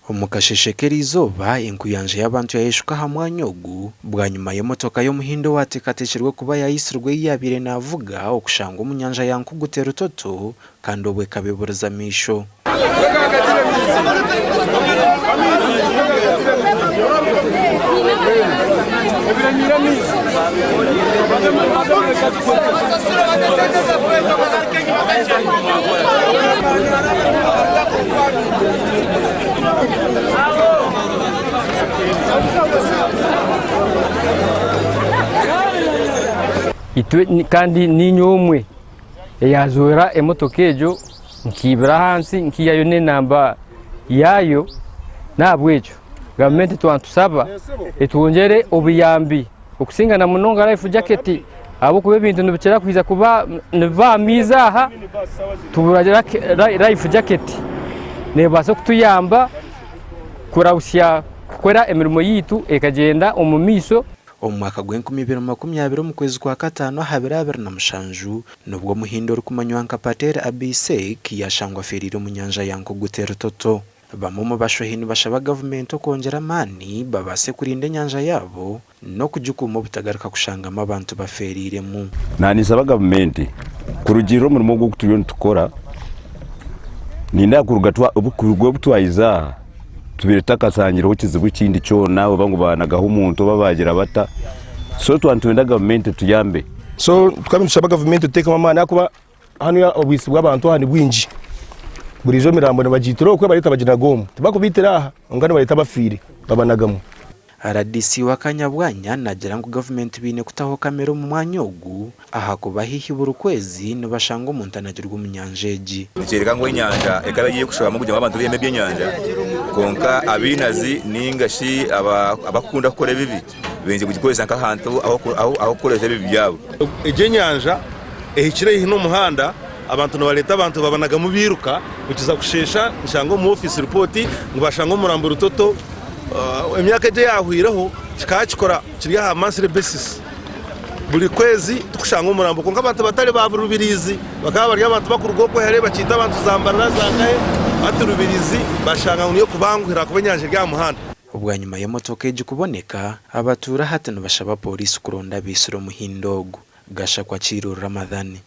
Omu kasheeshe k'eriizooba, enkuyanja y'abantu yayeshuka aha mwanya ogu bwanyima y'emotoka y'omuhindo owateekateekirwe kuba yayitsirwe ei yaabaire naavuga okushangwa omu nyanja ya Nkugute Rutoto kandi obwo ekaba eburize amaisho. Itwe kandi niinye omwe eyaazoora emotoka egyo nkaibira ahansi nkaihayo n'enamba yaayo n'ahabw'ekyo gavumenti twanitusaba etwongyere obuyambi okusinga na munonga life jacket ahabw'okuba ebintu nibikira kwija kuba nibiba aha maizi aha tubura life jacket neebaasa kutuyamba kurahusya kukora emirimo yaitu ekagyenda omu maisho. Omu mwaka gw'enkumi ibiri 20 omu kwezi kwa kataano aha biro 27, nibwo Omuhindi orikumanywa nka Patel Abhisekh yaashangwa afeereire omu nyanja ya Nkoguta Erutoto. Bamwe omu bashohi nibashaba gavumenti okwongyera amaani babaase kurinda enyanja yaabo n'okugikuuma obutagaruka kushangamu abantu bafeereiremu. Naaninsaba gavumenti kurugiirira omurimo ogu ogu turiyo nitukora, nindeeba kuruga obu twayiza aha tubaire tutakasangireho kizibu ekindi kyona oba ngu baanagaho omuntu oba baagira bata, so twaba nitwenda gavumenti etuyambe. So tukaba nitushaba gavumenti etuteekemu amaani ahakuba hanu obwitsi bw'abantu aha ni bwingi. Buriijo emirambo nibagiitira okwe bareeta baginaga omu. Tibakubiitira aha kwonka nibareeta abafiire babanagamu. Rdc wa Kanyabwanya naagira ngu gavumenti baine kutaho kamera omu mwanya ogu ahakuba haihi buri kwezi nibashanga omuntu anagirwe omu nyanja egi. Nikyoreka ngu enyanja ekaba eri ey'okushohamu kugira ngu abantu baihemu eby'enyanja, kwonka abainazi nainga shi abakukunda kukora ebibi baingi kugikoresa nk'ahantu ah'okukoresa ebibi byabo. Egi enyanja ehikire haihi n'omuhanda, abantu nibareeta abantu babanagamu bairuka, bukiza kusheesha nshanga omu ofiisi ripooti ngu bashanga omurambo rutoto. Emyaka egi eyahweireho kikaba kikora kiri aha monthly basis. Buri kwezi tikushanga omurambo kwonka abantu batari ba Rubirizi bakaba bari abantu bakuruga okwo hare bakiita abantu za Mbarara za nkahe hati Rubirizi bashanga ngu niyo kubanguhira ahakuba enyanja eri aha muhanda. Bwanyima y'emotoka egi kuboneka, abatuura hati nibashaba pooriisi kuronda abaitsire omuhindo ogu. Gashakwa Kiiru Ramadhan.